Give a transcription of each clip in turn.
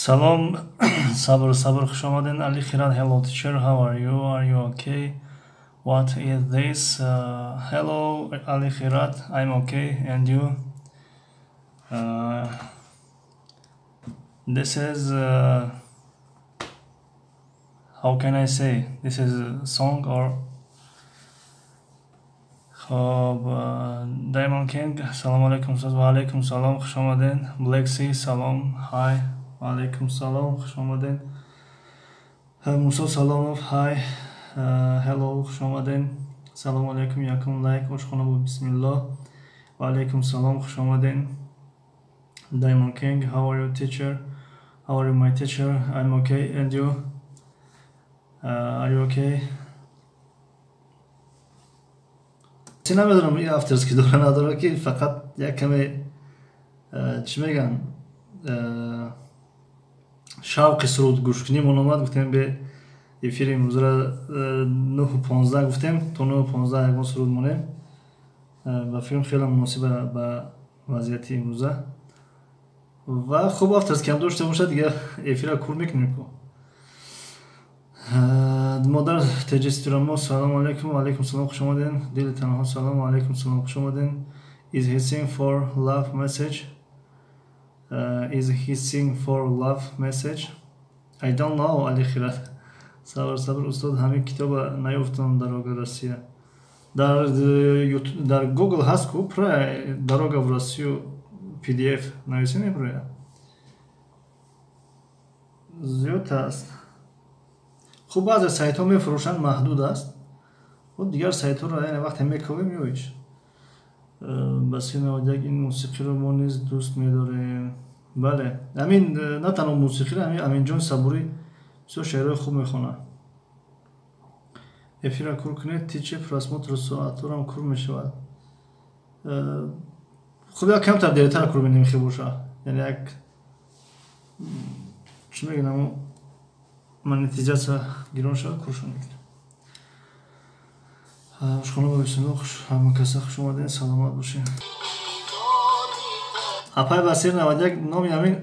Салом, Сабр, Сабр, хуш омаден. Али Хират, hello teacher, how are you? Are you okay? What is this? Hello, Ali Khirat, I'm okay, and you? Uh, this is, how can I say? This is a song or... Хоб, Diamond King, салом алейкум, устод, ва алейкум салом, хуш омаден. Black Sea, салом, hi, ва алейкум салом, хуш омаден. Мусо Саломов, hi, hello, хуш омаден. Салом алейкум, якум лайк, ошхона бо бисмиллоҳ. Ва алейкум салом, хуш омаден. Diamond King, how are you, teacher? How are you, my teacher? I'm okay, and you? Are you okay? Чи намедонам, ин авторский дора надора, ки фақат як каме, чӣ мегӯянд, шавқи суруд гӯшкунимон омад, гуфтем бе эфири имрӯзра 9:15 гуфтем, то 9:15 ягон суруд монем. Ба филм хеле муносиба ба вазъияти имрӯза. Ва хуб, авторский ҳам дошта бошад, дигар эфира кур мекунем ку. Модар теҷистирамо, салому алейкум, ва алейкум салом, хуш омаден. Дили танҳо, салом, ва алейкум салом, хуш омаден. Is he sing for love message? Is he sing for love message? I don't know, Али Хират. Сабр, сабр, устод, ҳамин китоба наёфтам, Дорога Россия. Дар Google ҳаст ку, пра Дорога в Россию PDF нависӣ меброяд. Зиёд аст. Хуб, баъзе сайтҳо мефурӯшанд, маҳдуд аст. Хуб, дигар сайтҳоро яъне вақте мековем, меоиш. Басир 91, ин мусиқиро мо низ дӯст медорем. Бале, ҳамин на танҳо мусиқиро, ҳамин Аминҷон Сабурӣ бисёр шеърҳои хуб мехонад. Эфира кур кунед, тиче просмотр соатҳорам кур мешавад. Хуб, як камтар дертар кур менем, хел боша. Яъне як чӣ мегӯям, монетизация гирон шавад, куршон мекунем. Ошхона ба бисмиллоҳ, хуш ҳама каса, хуш омадед, саломат бошед. Апай Басир 91, номи ҳамин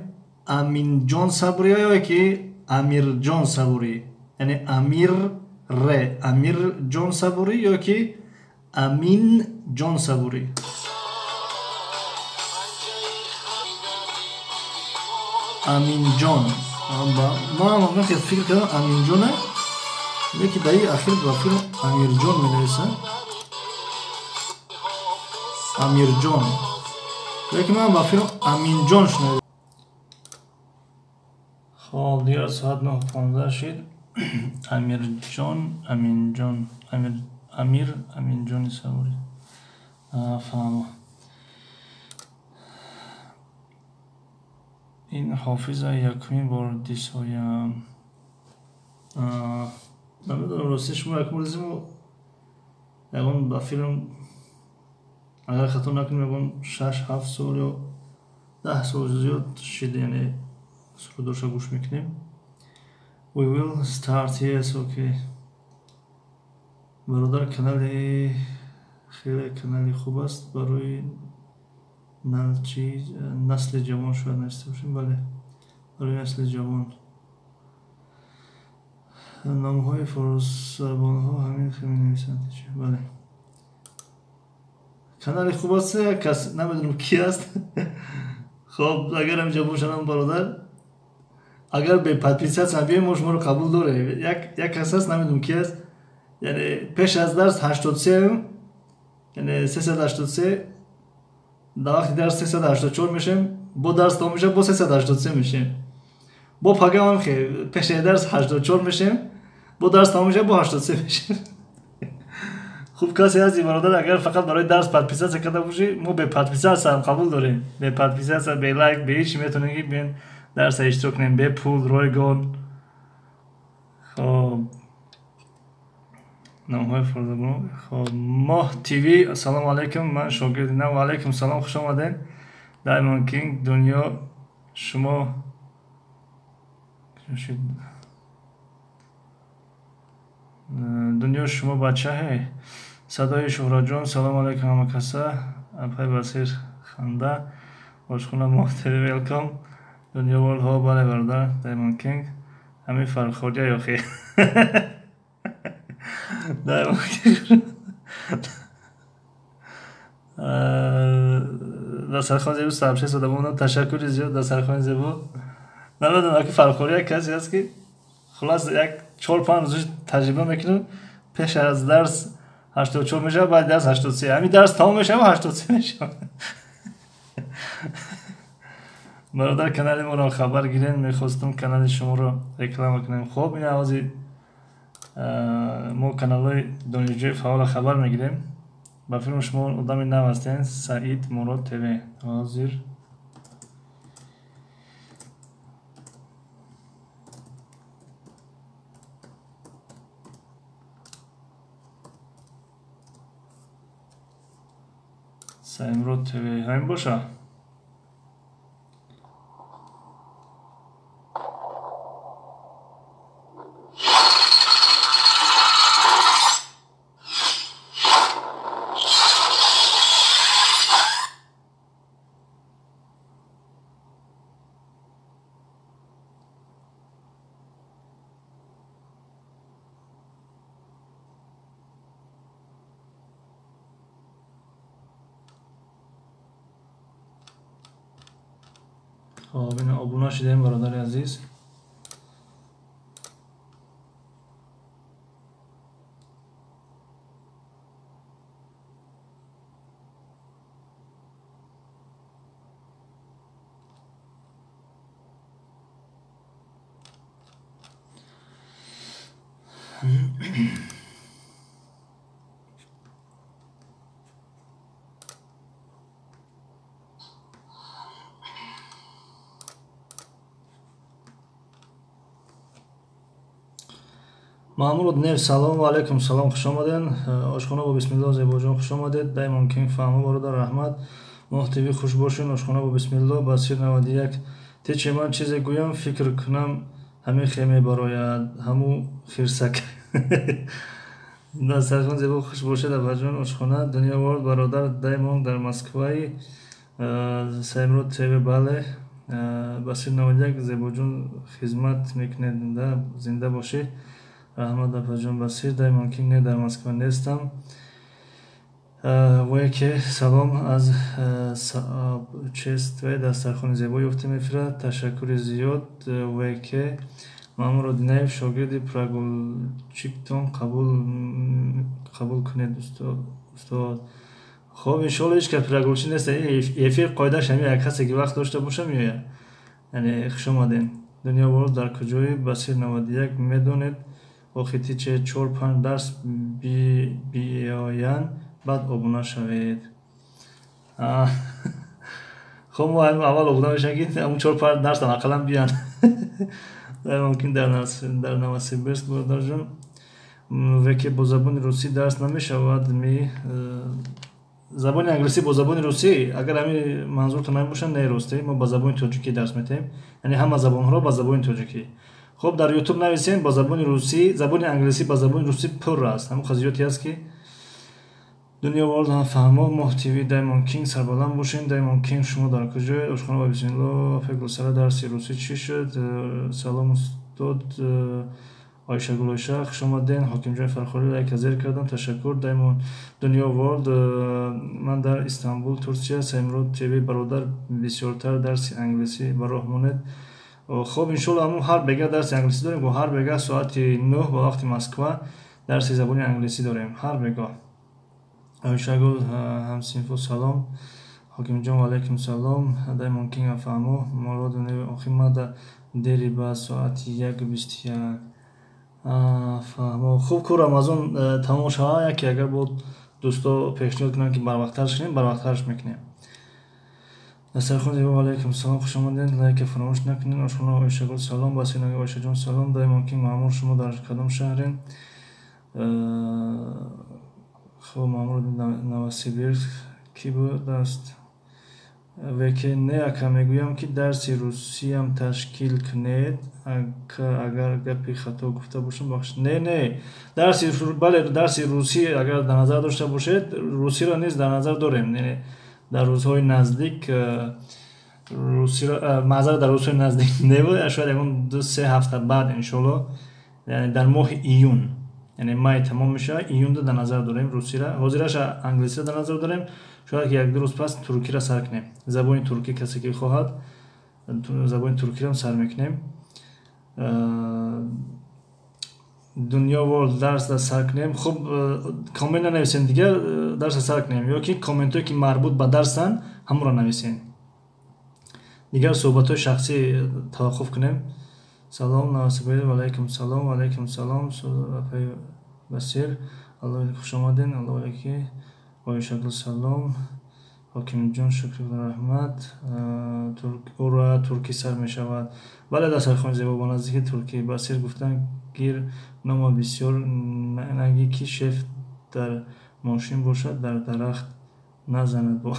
Аминҷон Сабурӣ ё ки Амирҷон Сабурӣ? Яъне Амир ре, Амирҷон Сабурӣ ё ки Аминҷон Сабурӣ? Аминҷон. Ман ҳам фикр кардам Аминҷона, лекин дар ин ахир ба филм Амирҷон менависам. Амирҷон. Лекин ман ба филм Аминҷон шунидам. Хоб, дигар соат 9:15 шид. Амирҷон, Аминҷон, Амир, Амир, Аминҷони Сабурӣ. Фаҳмо. Ин ҳофиза якумин бор дисоям. Намедонам, рости шумо якум бор дидему, ягон ба филм, агар хато накунем, ягон 6-7 сол ё 10 сол зиёд шид, яъне сурудоша гӯш мекунем. We will start, yes, okay. Бародар, канали хеле канали хуб аст барои насли ҷавон, шояд нависта бошем, бале, барои насли ҷавон. Номҳои форсзабонҳо ҳамин хел менависанд. Бале, канали хуб аст, як кас намедонам ки аст. Хоб, агар ҳаминҷо бошанам, бародар, агар бе подписаться биёем, мо шуморо қабул дорем. Як кас аст, намедонам ки аст, яъне пеш аз дарс 83, яъне 383, дар вақти дарс 384 мешем, бо дарс тамом мешавад, бо 383 мешем. Бо пагам хе пеши дарс 84 мешем, бо дарс тамом мешавад, бо 83 мешем. Хуб, касе ҳасти, бародар, агар фақат барои дарс подписаться карда бошӣ, мо бе подписаться ҳам қабул дорем. Бе подписаться, бе лайк, бе ҳеч метавонем ки биён дарса иштирок кунем, бе пул, ройгон. Хоб, номҳои форсзабон. Хоб, Моҳ ТВ, ассалому алайкум, ман шогирди нав. Ва алайкум салом, хуш омадед. Diamond King, дунё шумо дунё шумо бачаҳе. Садои Шуҳратҷон, салому алайкум ҳама каса. Апай Басир, ханда. Ошхона Моҳ ТВ, welcome. Дунё Ворлд, ҳо, бале, бародар Даймонд Кинг, ҳамин Фархория ёхи. Даймонд Кинг, дастархон зебо, сабше сода. Ташаккури зиёд, дастархони зебо. Намедонам, аки Фархория касе аст, ки хулас як 4-5 рӯз таҷриба мекунам, пеш аз дарс 84 мешавад, баъди дарс 83, ҳамин дарс тамом мешавад, 83 мешавад. Бародар, канали моро хабар гирен, мехостам канали шуморо реклама кунем. Хоб, ин ҳози мо каналҳои донишҷӯи фаъолро хабар мегирем. Ба филм шумо одами нав ҳастен. Саид Мурод ТВ ҳозир. Саидмурод ТВ ҳамин боша. Хоб, ина обуна шудем, бародари азиз. Маъмурод Нев, салом. Ва алайкум салом, хуш омадед. Ошхона бо бисмилло, Зебоҷон, хуш омадед. Даймон Кинг, фаҳмо, бародар, раҳмат. Моҳ ТВ, хуш бошед. Ошхона бо бисмилло, Басир 91. Тече ман чизе гӯям, фикр кунам, ҳамин хе мебарояд, ҳаму хирсак. Дастархон зебо, хуш бошед, абаҷон. Ошхона Дунё Ворд, бародар Даймон дар Москваи. Саймрод ТВ, бале. Басир 91, Зебоҷон, хизмат мекунед, зинда бошед. Раҳмат, апаҷон. Басир, Даймон Кинг, не, дар Москва нестам. Вояке, салом аз честве, дастархони зебо ёфтем эфира, ташаккури зиёд. Вояке, Маъмурод Нев, шогирди прогулчиктон қабул кунед, устод. Хоб, иншоалло, ҳеҷ кас прогулчи нест. Эфир қоидааш ҳамин, як касе ки вақт дошта боша, меояд. Яъне хуш омадем. Дунё Ворлд, дар куҷои? Басир 91, медонед, охи тиче 4-5 дарс биёянд, баъд обуна шавед. Хоб, мо аввал обуна мешавем, ки ҳамун 4-5 дарсам ақаллан биёянд. Мумкин дар Новосибирск, бародарҷон. Веке, бо забони русӣ дарс намешавад ми? Забони англисӣ бо забони русӣ, агар ҳамин манзуртон ҳамин бошад, не, ростӣ мо ба забони тоҷикӣ дарс метаҳем, яъне ҳама забонҳоро ба забони тоҷикӣ. Хоб, дар Ютуб нависем бо забони русӣ, забони англисӣ ба забони русӣ пур аст, ҳамон қазиёте аст, ки Дунё Ворлд ҳам фаҳмо. Моҳ ТВ, Даймон Кинг, сарбаланд бошед. Даймон Кинг, шумо дар куҷоед? Ошхона ба бисмилло, Фегулсара, дарси русӣ чӣ шуд? Салом, устод. Оишагул Оиша, хуш омаден. Ҳокимҷони Фархорӣ, лайка зер кардам, ташаккур. Даймон, Дунё Ворлд, ман дар Истанбул, Турсия. Саймрод ТВ, бародар, бисёртар дарси англисӣ ба роҳ монед. Хоб, иншоалло, ҳамун ҳар бега дарси англисӣ дорем, ҳар бега соати 9 ба вақти Москва дарси забони англисӣ дорем, ҳар бегоҳ. Оишагул, ҳамсинфу, салом. Ҳокимҷон, ва алайкум салом. Даймон Кинг, фаҳмо. Мурод, охи мада дери ба соати 1:21. Фаҳмо. Хуб, ку Рамазон тамом шава, яке агар бо дӯсто пешниҳод кунанд, ки барвақттарш кунем, барвақттарш мекунем. Дастархон зебо, ва алайкум салом, хуш омадед. Лайка фаромӯш накунед. Ошхона Оишагул, салом. Басир, Оишаҷон, салом. Даймон Кинг, Маъмур, шумо дар кадом шаҳрен? Хоб, Маъмур, Новосибирск кӣ будааст? Веке, не, ака, мегӯям, ки дарси русиям ташкил кунед. Ака, агар гапи хато гуфта бошам, бахш. Не, не, дарси, бале, дарси русӣ агар дар назар дошта бошед, русиро низ дар назар дорем, дар рӯзҳои наздик. Русиро маъзара дар рӯзҳои наздик небуд, шояд ягон 2-3 ҳафта баъд иншоалло, яъне дар моҳи июн, яъне май тамом мешавад, июнда дар назар дорем русиро. Ҳозираша англисиро дар назар дорем, шояд ки 1-2 рӯз пас туркиро сар кунем. Забони туркӣ касе ки хоҳад, забони туркиро сар мекунем. Дунё Ворлд дарсда сар кунем. Хуб, коммент нанависем дигар, дарсда сар кунем ё ки комментҳое ки марбут ба дарсанд, ҳамонро нависем. Дигар суҳбатҳои шахсӣ таваққуф кунем. Салом Навасибоев, ва алайкум салом, ва алайкум салом апаи Басир, Аллоҳ хуш омадед, Аллоҳ алайки Оишагул салом, Ҳокимҷон шукри раҳмат. Ура туркӣ сар мешавад. Бале, дастархони зебо ба наздики туркӣ. Басир гуфтан гир нома бисёр нагӣ ки шеф дар мошин бошад, дар дарахт назанад бо.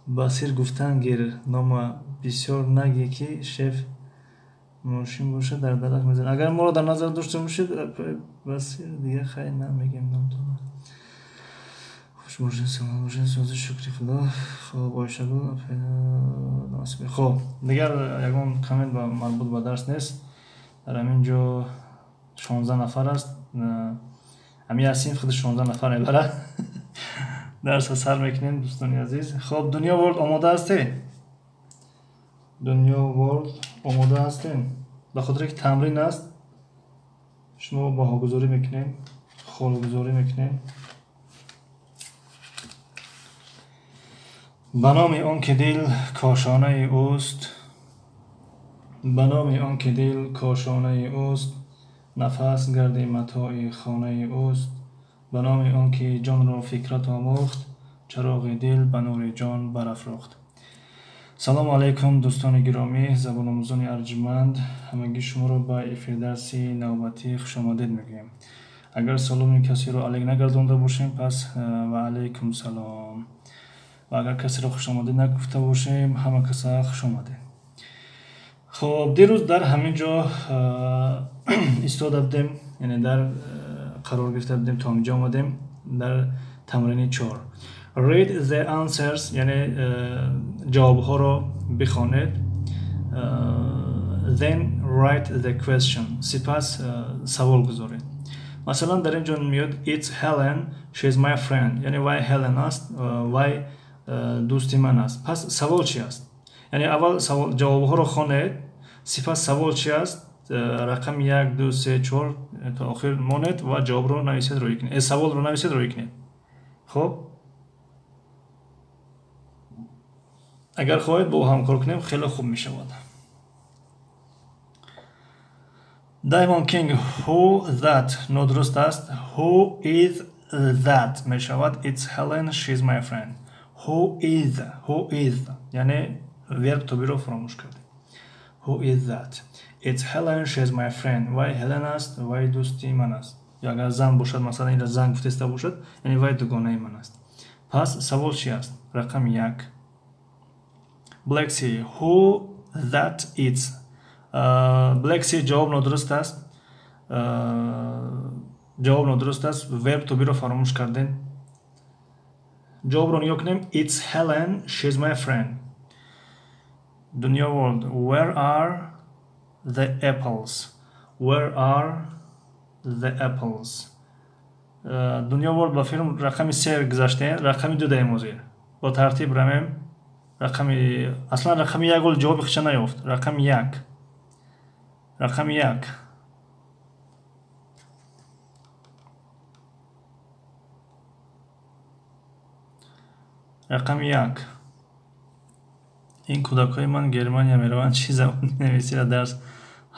Басир гуфтан гир нома бисёр нагӣ ки шеф мошин бошад, дар дарахт мезанад. Агар моро дар назар дошта бошед, Басир дигар хайр намегем номтона. Хуш бошед, салом бошед, сози шукри Худо. Хоб, Оишагул, хоб, дигар ягон коммент марбут ба дарс нест. Дар ҳамин ҷо 16 нафар аст. Ҳамин як синф худи 16 нафар мебарад. Дарсро сар мекунем, дӯстони азиз. Хоб, Дунё Ворлд омода ҳастед? Дунё Ворлд омода ҳастем? Ба хотире ки тамрин аст, шумо баҳогузорӣ мекунем, холгузорӣ мекунем. Ба номи он ки дил кошонаи ӯст, ба номи он ки дил кошонаи ӯст, нафас гарди матои хонаи ӯст, ба номи он ки ҷонро фикрат омӯхт, чароғи дил ба нури ҷон барафрохт. Салому алайкум, дӯстони гиромӣ, забономӯзони арҷманд, ҳамагӣ шуморо ба эфирдарси навбатӣ хушомадед мегӯем. Агар саломи касеро алайк нагардонда бошем, пас ва алайкум салом. Ва агар касеро хушомадед нагуфта бошем, ҳама каса хушомадед. Хоб, дирӯз дар ҳамин ҷо истода будем, яъне дар қарор гирифта будем, то ҳамин ҷо омадем дар тамрини 4. Read the answers, яъне ҷавобҳоро бихонед. Then write the question. Сипас савол гузоред. Масалан, дар ин ҷо меояд It's Helen, she is my friend. Яъне вай Helen аст, вай дӯсти ман аст. Пас савол чи аст? Яъне аввал ҷавобҳоро хонед, сипас савол чи аст? Рақами 1, 2, 3, 4 то охир монед ва ҷавобро нависед, рӯй кунед. Саволро нависед, рӯй кунед. Хоб, агар хоҳед бо ҳамкор кунем, хеле хуб мешавад. Diamond King, who that нодуруст аст. Who is that мешавад. It's Helen, she is my friend. Who is, who is, яъне верб to be-ро фаромӯш кардем. Who is that? It's Helen, she is my friend. Вай Helen аст, вай дӯсти ман аст. Ё агар зан бошад, масалан инро зан гуфтеста бошад, яъне вай дугонаи ман аст. Пас савол чи аст? Рақами 1. Black Sea, who that is? Black Sea ҷавоб нодуруст аст. Ҷавоб нодуруст аст. Верб to be-ро фаромӯш кардем. Ҷавобро нигоҳ кунем. It's Helen, she is my friend. Дунё World, where are the apples? Where are the apples? Дунё World ба филм рақами 3 гузаштем, рақами 2 даем ҳозир. Бо тартиб рамем. Рақами аслан рақами 1 ол ҷавоби худша наёфт. Рақами 1. Рақами 1. Рақами 1. Ин кӯдакҳои ман Германия мераванд, чӣ забони нависиро дарс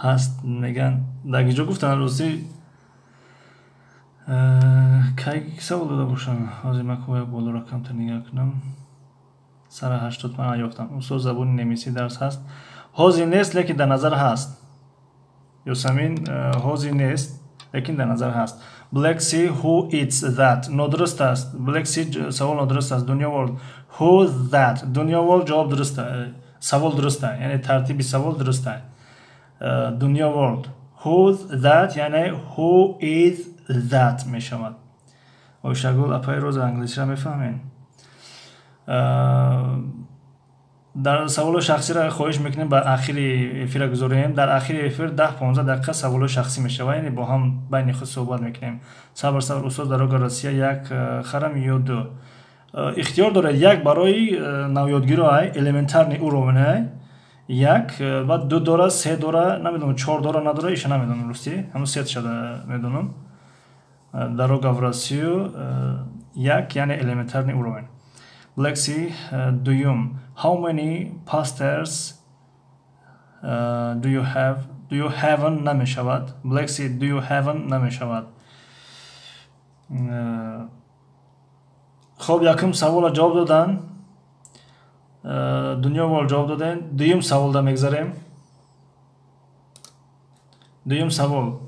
ҳаст мегӯянд. Дар ҷо гуфтанд ростӣ кай савол дода бошанд. Ҳозир ман кӯя болоро камтар нигоҳ кунам. Сара 80 ман ёфтам. Устод забони немисӣ дарс ҳаст. Ҳозир нест, лекин дар назар ҳаст. Ёсамин ҳозир нест, лекин дар назар ҳаст. Black Sea, who eats that? Нодуруст аст. Black Sea савол нодуруст аст. Дунё World, who that? Дунё World ҷавоб дуруст аст. Савол дуруст аст. Яъне тартиби савол дуруст аст. Дунё World, who that, яъне who is that мешавад. Ойшагул апаи Роза англисиро мефаҳмед? Дар саволҳои шахсиро хоҳиш мекунем ба ахири эфира гузорем. Дар ахири эфир 10-15 дақиқа саволҳои шахсӣ мешавад, яъне бо ҳам байни худ суҳбат мекунем. Сабр, сабр, устод, дорога Россия як харам ё ду? Ихтиёр доред, як барои навёдгиро ай, элементарный уровень ай, як, баъд ду дора, се дора, намедонам, чор дора надора, иша намедонам рустӣ, ҳамун се шада медонам. Дорога в Россию як, яъне элементарный уровень. Black Sea дуюм. How many posters do you have? Do you have намешавад. Black Sea do you have намешавад. Хоб, якум саволро ҷавоб додан. Дунёвол ҷавоб додем. Дуюм саволда мегзарем. Дуюм савол.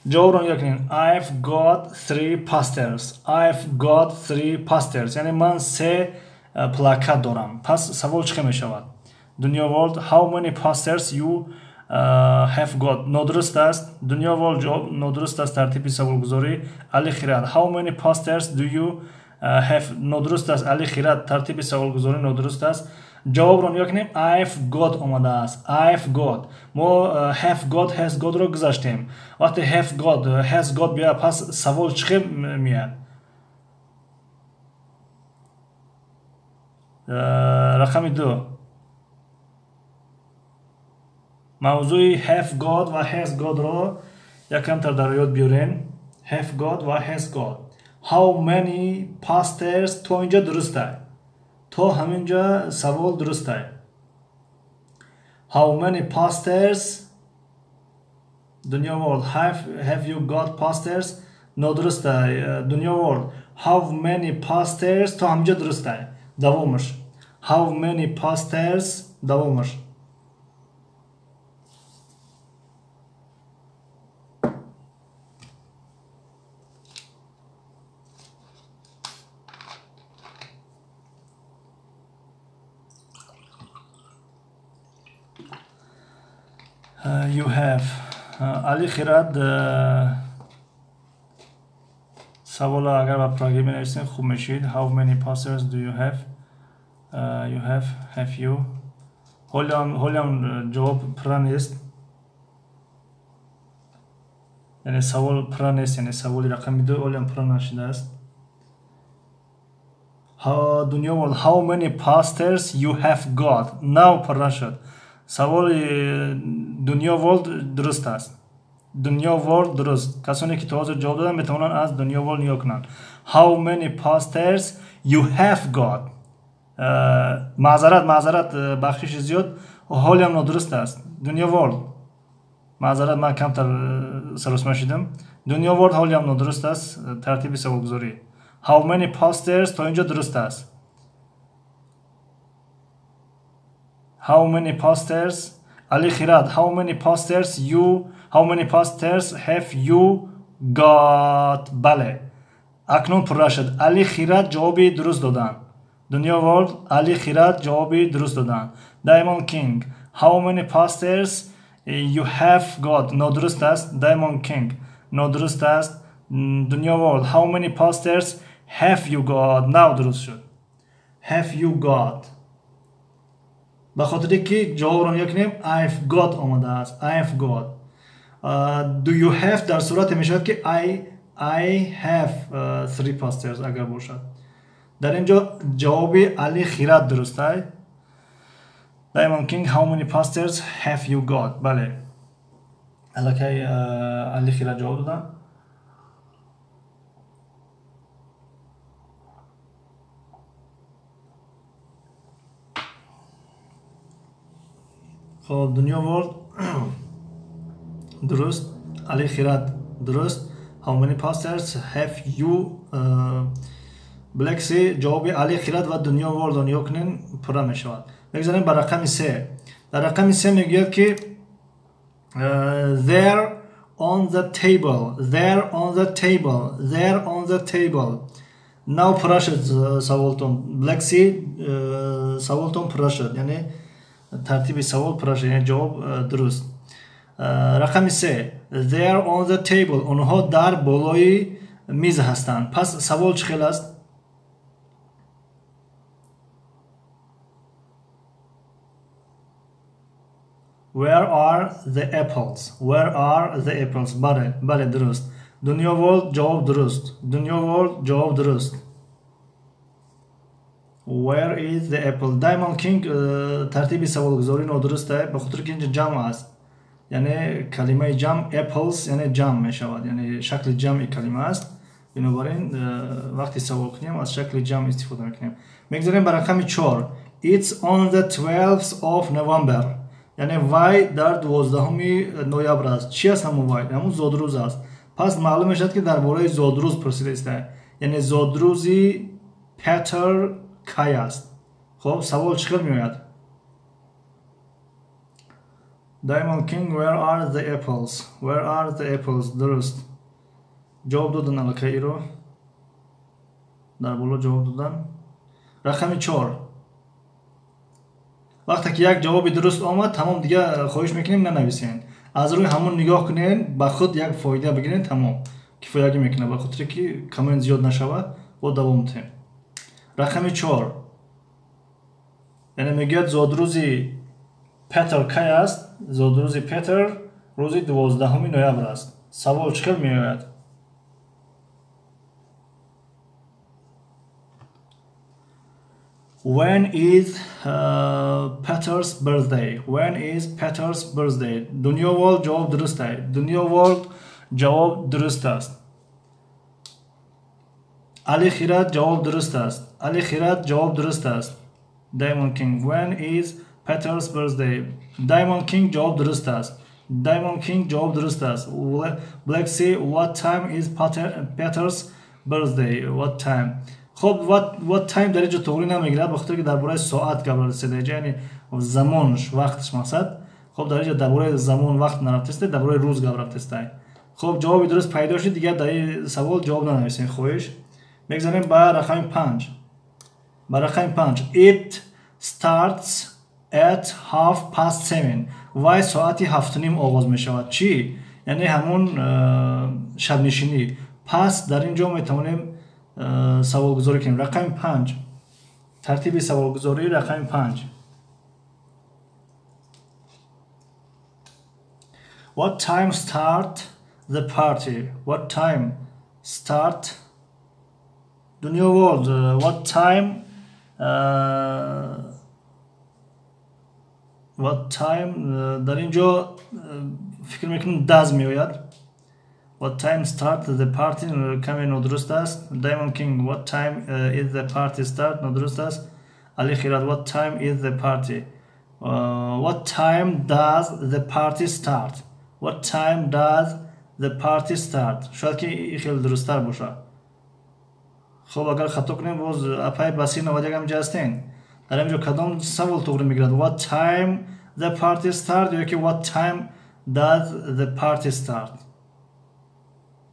Ҷавобро нигоҳ кунед. I've got three posters. I've got three posters. Яъне ман се плакат дорам. Пас савол чӣ хел мешавад? Дунё World, how many posters you have got? Нодуруст аст. Дунё World ҷавоб нодуруст аст тартиби саволгузорӣ. Али Хират, how many posters do you have? Нодуруст аст. Али Хират, тартиби саволгузорӣ нодуруст аст. Ҷавобро нигоҳ кунем. I've got омадааст. I've got. Мо have got, has got-ро гузаштем. Вақте have got, has got биёяд, пас савол чӣ хел меяд? Рақами ду. Мавзӯи have got ва has got-ро якамтар дар ёд биёрем. Have got ва has got. How many posters то инҷа дуруст аст. То ҳамин ҷа савол дуруст аст. How many posters Дунё World, have you got posters? Нодуруст аст. Дунё World, how many posters то ҳамин ҷа дуруст аст. Давомаш. How many posters давомаш. You have. Али Хират, савола агар ба пуррагӣ менависем хуб мешид. How many posters do you have? You have, have you. Ҳолиам ҷавоб пурра нест. Яъне савол пурра нест, яъне саволи рақами ду ҳолиам пурра нашудааст. Дунё World, how many posters you have got? Now пурра шуд. Саволи Дунё World дуруст аст. Дунё World дуруст. Касоне ки то ҳозир ҷавоб доданд метавонанд аз Дунё World нигоҳ кунанд. How many posters you have got? Маъзарат, маъзарат, бахшиши зиёд, ҳолиам нодуруст аст. Дунё World. Маъзарат, ман камтар саросма шудам. Дунё World ҳолиам нодуруст аст тартиби саволгузорӣ. How many posters то инҷо дуруст аст. How many posters? Ali Khirat, how many posters you, how many posters have you got? Бале. Акнун пурра шуд. Али Хират ҷавоби дуруст доданд. Дунё World, Али Хират ҷавоби дуруст доданд. Diamond King, how many posters you have got? Нодуруст аст. Diamond King, нодуруст аст. Дунё World, how many posters have you got? Now дуруст шуд. Have you got? Ба хотире ки ҷавобро нигоҳ кунем, I've got омадааст. I've got. Do you have дар сурате мешавад ки I have three posters агар бошад. Дар ин ҷо ҷавоби Али Хират дуруст аст. Diamond King, how many posters have you got? Бале. Аллакай Али Хират ҷавоб доданд. Хоб, Дунё World дуруст, Али Хират дуруст. How many posters have you? Black Sea ҷавоби Али Хират ва Дунё World нигоҳ кунед, пурра мешавад. Мегзарем ба рақами се. Дар рақами се мегӯяд ки they're on the table, they're on the table, they're on the table. Now пурра шуд саволтон. Black Sea саволтон пурра шуд, яъне тартиби савол пурра шуд, яъне ҷавоб дуруст. Рақами се, they're on the table, онҳо дар болои миз ҳастанд. Пас савол чӣ хел аст? Where are the apples? Where are the apples? Бале, бале, дуруст. Дунё World ҷавоб дуруст. Дунё World ҷавоб дуруст. Where is the apple? Diamond King, тартиби саволгузорӣ нодуруст аст, ба хотире ки инҷо ҷамъ аст. Яъне калимаи ҷамъ apples, яъне ҷамъ мешавад, яъне шакли ҷамъи калима аст. Бинобар ин вақти савол кунем аз шакли ҷамъ истифода мекунем. Мегзарем ба рақами 4. It's on the 12th of November. Яъне вай дар 12 ноябр аст. Чӣ аст ҳамон вай? Ҳамон зодрӯз аст. Пас маълум мешавад, ки дар бораи зодрӯз пурсида иста. Яъне зодрӯзи Петер кай аст? Хоб, савол чӣ хел меояд? Diamond King, where are the apples? Where are the apples? Дуруст. Ҷавоб додан аллакай иро. Дар боло ҷавоб додан. Рақами 4. Вақте ки як ҷавоби дуруст омад, тамом, дига хоҳиш мекунем нанависен. Аз рӯи ҳамон нигоҳ кунен, ба худ як фоида бигирен, тамом. Кифоягӣ мекунад, ба хотире ки коммент зиёд нашавад, бо давом диҳем. Рақами 4. Яъне мегӯяд зодрӯзи Петер кай аст? Зодрӯзи Петер рӯзи 12 ноябр аст. Савол чӣ хел меояд? When is Peter's birthday? When is Peter's birthday? Дунё World ҷавоб дуруст аст. Дунё World ҷавоб дуруст аст. Али Хират ҷавоб дуруст аст. Али Хират ҷавоб дуруст аст. Diamond King, when is Peter's birthday? Diamond King ҷавоб дуруст аст. Diamond King ҷавоб дуруст аст. Black Sea, what time is Peter's birthday? What time? Хоб, what time дар инҷо тоғрӣ намегирад, ба хотире ки дар бораи соат гап расида инҷо, яъне замонш, вақтш мақсад. Хоб, дар инҷо дар бораи замон вақт нарафтаста, дар бораи рӯз гап рафтаста. Хоб, ҷавоби дуруст пайдо шуд, дигар дар ин савол ҷавоб нанависем, хоҳиш. Мегзарем ба рақами 5. Ба рақами 5. It starts at 7:30. Вай соати 7:30 оғоз мешавад. Чӣ? Яъне ҳамон шабнишинӣ. Пас дар ин ҷо метавонем саволгузорӣ кунем. Рақами 5. Тартиби саволгузорӣ рақами 5. What time start the party? What time start Дунё World? What time what time дар ин ҷо фикр мекунам does меояд. What time start the party каме нодуруст аст. Diamond King, what time is the party start? Нодуруст аст. Али Хират, what time is the party? What time does the party start? What time does the party start? Шояд ки ин хеле дурусттар бошад. Хоб, агар хато кунем, боз апай Басир 91 ҳам ҷа ҳастен. Дар ин ҷо кадом савол туғри мегирад? What time the party start ё ки what time does the party start?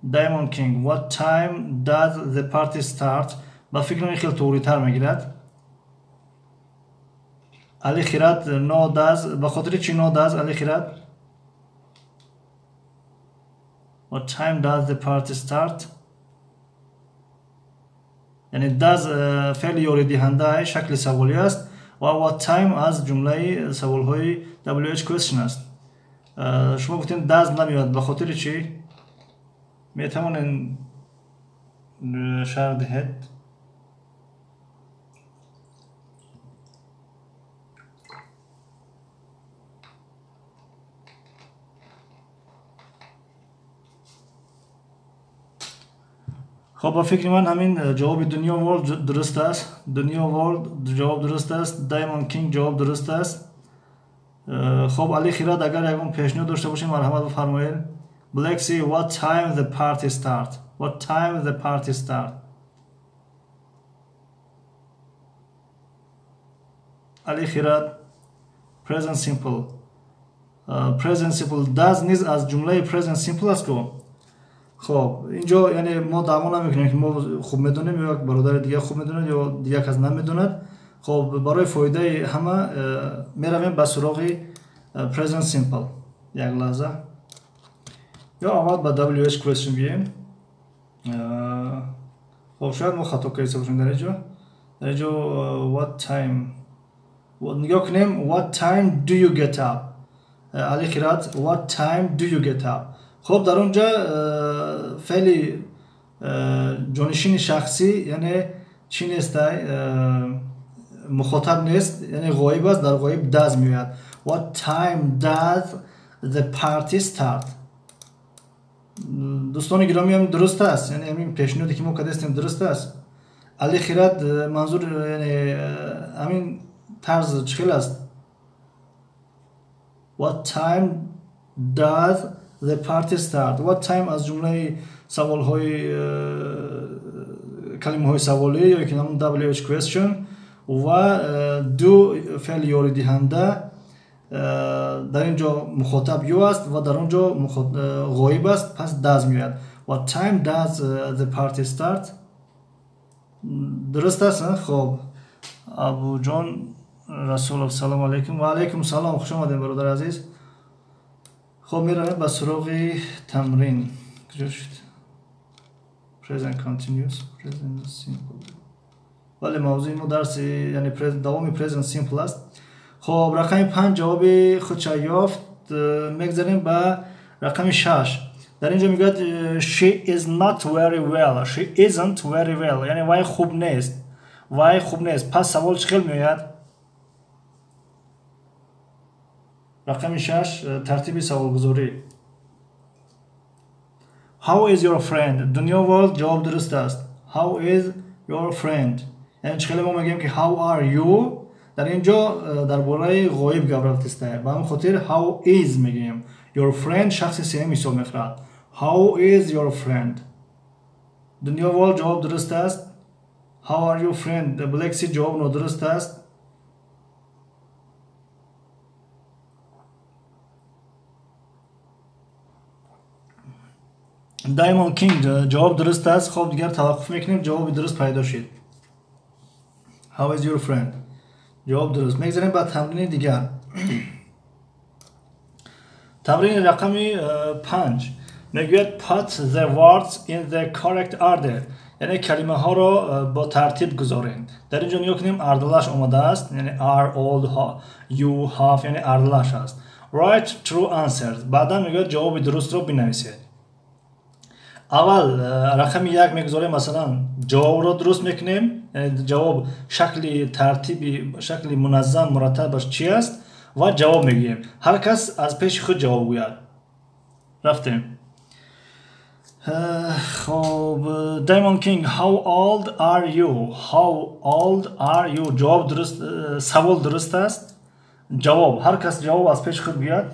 Diamond King, what time does the party start? Ба фикрам ин хеле туғритар мегирад. Али Хират, no does. Ба хотири чӣ no does, Али Хират? What time does the party start? Яъне does феъли ёридиҳанда шакли саволӣ аст ва what time аз ҷумлаи саволҳои WH question аст. Шумо гуфтем does намеояд, ба хотири чӣ? Метавонен шарҳ диҳед? Хоб, ба фикри ман ҳамин ҷавоби Дунё World дуруст аст. Дунё World ҷавоб дуруст аст. Diamond King ҷавоб дуруст аст. Хоб, Али Хират, агар ягон пешниҳод дошта бошед, марҳамат бифармоед. Black Sea, what time the party start? What time the party start? Али Хират, present simple. Present simple does низ аз ҷумлаи present simple аст ку. Хоб, инҷо яъне мо даъво намекунем, ки мо хуб медонем ё як бародари дигар хуб медонад ё дигар кас намедонад. Хоб, барои фоидаи ҳама меравем ба суроғи present simple. Як лаҳза. Ё аввал ба WH question биёем. Хоб, шояд мо хато карда бошем дар инҷо. Дар инҷо what time. Нигоҳ кунем, what time do you get up? Али Хират, what time do you get up? Хоб, дар он ҷа феъли ҷонишини шахсӣ, яъне чӣ нестай, мухотаб нест, яъне ғоиб аст, дар ғоиб does меояд. What time does the party start? Дӯстони гиромӣ, ҳам дуруст аст, яъне ҳамин пешниҳоде ки мо кардастем дуруст аст. Али Хират, манзур яъне ҳамин тарз чӣ хел аст? What time does the party start? What time аз ҷумлаи саволҳои калимаҳои саволӣ ё ки ҳамон WH question ва do феъли ёридиҳанда, дар ин ҷо мухотаб you аст ва дар он ҷо ғоиб аст, пас does меояд. What time does the party start? Дуруст аст? Хоб, Абуҷон Расулов, салом алейкум. Ва алейкум салом, хуш омадем, бародари азиз. Хоб, меравем ба суроғи тамрин. Куҷо шуд? Present continuous, present simple. Бале, мавзӯи мо дарси, яъне давоми present simple аст. Хоб, рақами 5 ҷавоби худша ёфт. Мегзарем ба рақами 6. Дар ин ҷо мегӯяд she is not very well, she isn't very well, яъне вай хуб нест, вай хуб нест. Пас савол чӣ хел меояд? Рақами 6, тартиби саволгузорӣ. How is your friend? Дунё World, ҷавоб дуруст аст. How is your friend? Яъне чӣ хеле мо мегӯем ки how are you, дар ин ҷо дар бораи ғоиб гап рафтиста, ба ҳамин хотир how is мегӯем. Your friend шахси сеюм ҳисоб мехӯрад. How is your friend? Дунё World, ҷавоб дуруст аст. How are you friend? Black Sea, ҷавоб нодуруст аст. Diamond King, ҷавоб дуруст аст. Хоб, дигар таваққуф мекунем, ҷавоби дуруст пайдо шуд. How is your friend? Ҷавоб дуруст. Мегзарем ба тамрини дигар. Тамрини рақами 5 мегӯяд put the words in the correct order, яъне калимаҳоро бо тартиб гузорем. Дар ин ҷо нигоҳ кунем, ардалаш омадааст, яъне are, old, you, have, яъне ардалаш аст. Write true answers. Баъдан мегӯяд ҷавоби дурустро бинависед. Аввал рақами 1 мегузорем, масалан ҷавобро дуруст мекунем, яъне ҷавоб шакли тартиби, шакли муназзам, мураттабаш чи аст ва ҷавоб мегӯем. Ҳар кас аз пеши худ ҷавоб гӯяд. Рафтем. Хоб, Diamond King, how old are you? How old are you? Ҷавоб дуруст, савол дуруст аст. Ҷавоб, ҳар кас ҷавоб аз пеши худ гӯяд.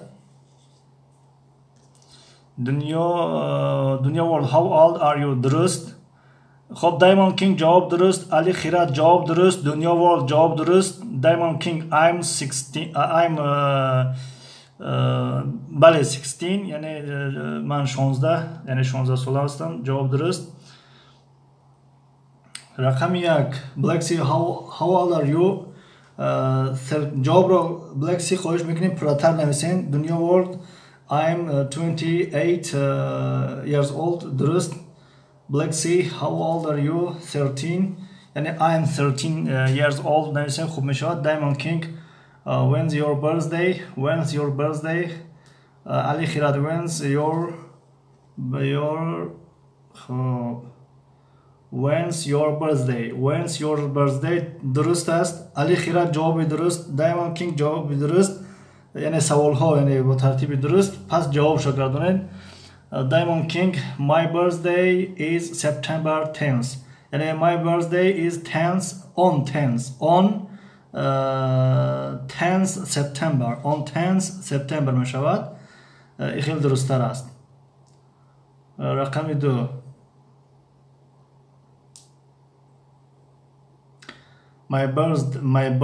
Дунё World, how old are you? Дуруст. Хоб, Diamond King, ҷавоб дуруст. Али Хират, ҷавоб дуруст. Дунё World, ҷавоб дуруст. Diamond King, I'm 16, I'm бале 16, яъне ман 16, яъне 16 сола ҳастам. Ҷавоб дуруст. Рақами 1, Black Sea, how old are you? Ҷавобро Black Sea хоҳиш мекунем пурратар нависем. Дунё World, I'm 28 years old. Дуруст. Black Sea, how old are you? 13, яъне I'm 13 years old нависем хуб мешавад. Diamond King, when's your birthday? When's your birthday? Ali Khirad, when's your خب when's your birthday? When's your birthday? дуруст аст. Али Хирад, ҷавоби дуруст. Diamond King, ҷавоби дуруст. Яъне саволҳо яъне бо тартиби дуруст, пас ҷавобшо гардонед. Diamond King, my birthday is September 10th. Яъне my birthday is 10th on 10th on 10th September, on 10th September мешавад. Ин хеле дурусттар аст. Рақами 2, my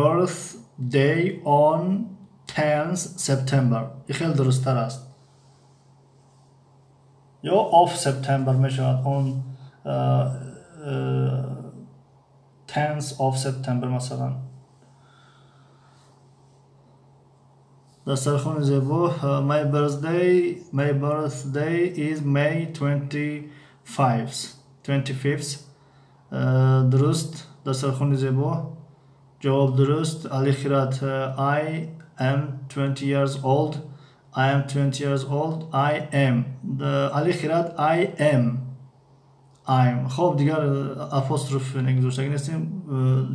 birthday on 10th September. Ин хеле дурусттар аст. Ё of September мешавад, on 10th of September масалан. Дастархони зебо, my birthday is May 25th. Дуруст. Дастархони зебо, ҷавоб дуруст. Али Хират, I am 20 years old. I am 20 years old. I am. Али Хират, I am. I'm. Хоб, дигар апостроф гузоштагӣ нестем.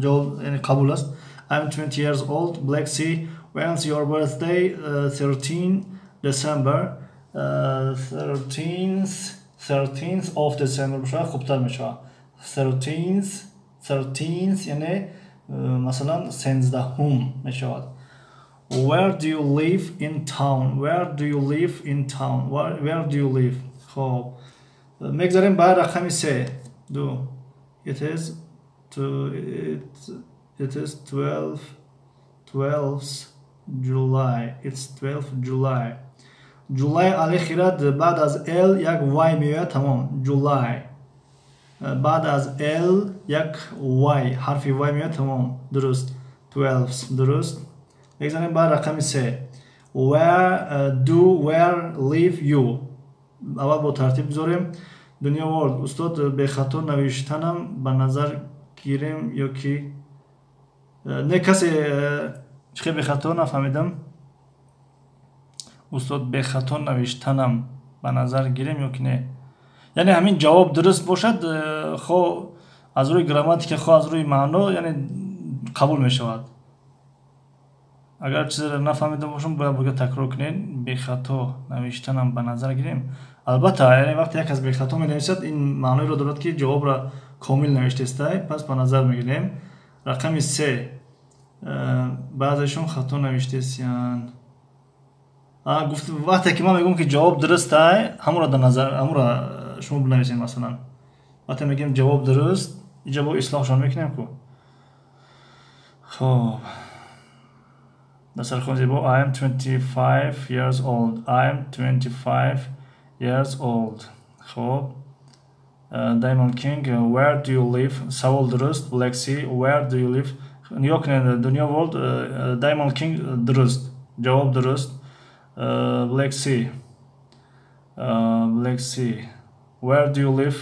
Ҷавоб, яъне қабул аст. I'm 20 years old. Black Sea. When's your birthday? 13 December. 13th of December бошад хубтар мешавад. 13th, яъне масалан 13-ум мешавад. Where do you live in town? Where do you live in town? Where do you live? Хоб, мегзарем ба рақами се. Ду. It is to it, it is 12 July. It's 12 July. July, Али Хират, баъд аз L як Y меояд, тамом. July. Баъд аз L як Y, ҳарфи Y меояд, тамом. Дуруст. 12 дуруст. Мегзарем ба рақами се. Where do where live you? Аввал бо тартиб гузорем. Дунё World. Устод, бехато навиштанам ба назар гирем ё ки не? Касе чӣ хел бехато, нафаҳмидам. Устод, бехато навиштанам ба назар гирем ё ки не? Яъне ҳамин ҷавоб дуруст бошад, хо аз рӯи грамматика, хо аз рӯи маъно, яъне қабул мешавад. Агар чизеро нафаҳмида бошам, бояд бога такрор кунед. Бехато навиштанам ба назар гирем, албатта, яъне вақте як кас бехато менависад, ин маъноеро дорад, ки ҷавобро комил навиштестай, пас ба назар мегирем. Рақами се. Баъзешон хато навиштесиянд. Гуфт, вақте ки ман мегӯям, ки ҷавоб дурустай, ҳамонро дар назар, ҳамонро шумо бинависед. Масалан, вақте мегӯем ҷавоб дуруст, инҷа бо ислоҳшон мекунем ку. Хоб, дастархон зебо. I am 25 years old. I am 25 years old. Хоб, Diamond King, where do you live? Савол дуруст. Black Sea, where do you live? Нигоҳ кунед, Дунё World, Diamond King дуруст, ҷавоб дуруст. Black Sea, Black Sea, where do you live?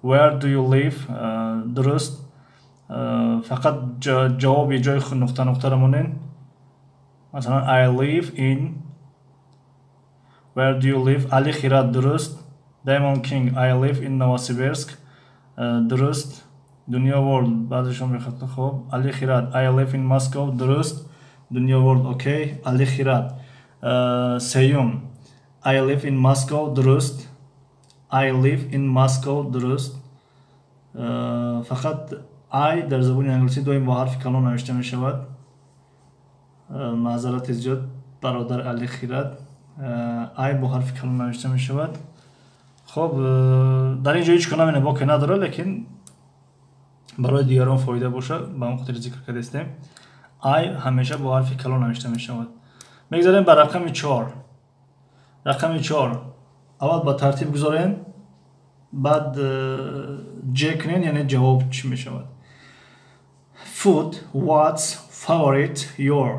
Where do you live? Дуруст. Фақат ҷавоби ҷои нуқта нуқтаро монед. Масалан, I live in. Where do you live? Али Хират дуруст. Diamond King, I live in Novosibirsk, дуруст. Дунё World, баъзешон бехато. Хоб, Али Хират, I live in Moscow, дуруст. Дунё World, окей. Али Хират, сеюм, I live in Moscow, дуруст. I live in Moscow, дуруст. Фақат I дар забони англисӣ доим бо ҳарфи калон навишта мешавад. Маъзарати зиёд, бародар Али Хират, I бо ҳарфи калон навишта мешавад. Хоб, дар ин ҷо ҳеҷ кунам боке надорад, лекин барои дигарон фоида бошад, ба он хотир зикр кардастем. I ҳамеша бо ҳарфи калон навишта мешавад. Мегзарем ба рақами чор. Рақами чор, аввал ба тартиб гузорем, баъд ҷ кунем, яъне ҷавоб чӣ мешавад. Food, what's favorite your?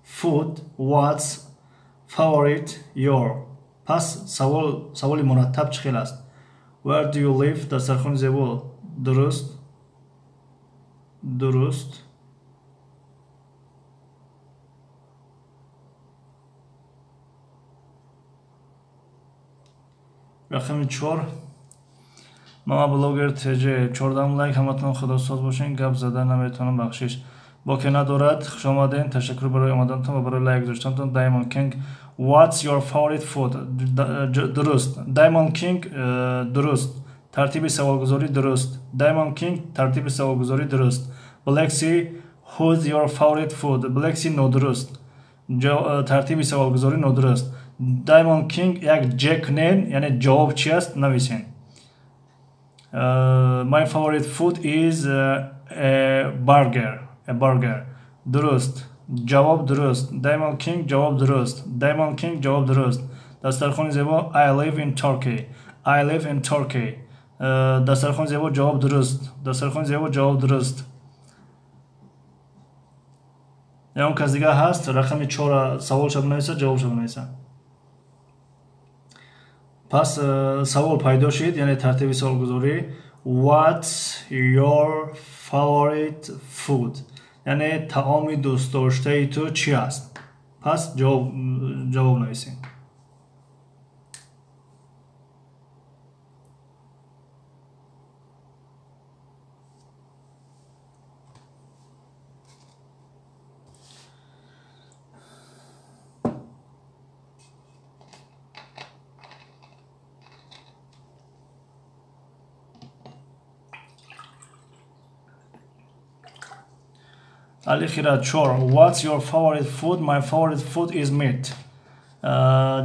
Food, what's favorite your? Пас савол, саволи мураттаб чӣ хел аст? Where do you live? Дастархони зебо дуруст, дуруст. Рақами чор. Мама блогер тж, 14 лайк. Ҳаматон худосоз бошен. Гап зада наметавонам, бахшиш. Боке надорад. Хушомаден, ташаккур барои омадантон ва барои лайк гузоштантон. Diamond King, what's your favorite food? Дуруст. Diamond King, дуруст, тартиби саволгузорӣ дуруст. Diamond King, тартиби саволгузорӣ дуруст. Black Sea, who's your favorite food? Black Sea нодуруст, тартиби саволгузорӣ нодуруст. Diamond King, як ҷ кунен, яъне ҷавоб чи аст, нависен. My favorite food is a burger. A burger. Дуруст. Ҷавоб дуруст. Diamond King, ҷавоб дуруст. Diamond King, ҷавоб дуруст. Дастархони зебо, I live in Turkey. I live in Turkey. Дастархони зебо, ҷавоб дуруст. Дастархони зебо, ҷавоб дуруст. Ягон кас дигар ҳаст, рақами чора саволша бинависа, ҷавобша бинависа. Пас савол пайдо шид, яъне тартиби саволгузорӣ: What's your favorite food? Яъне таоми дӯстдоштаи ту чӣ аст? Пас ҷавоб нависем. Али Хират, 4. What's your favorite food? My favorite food is meat.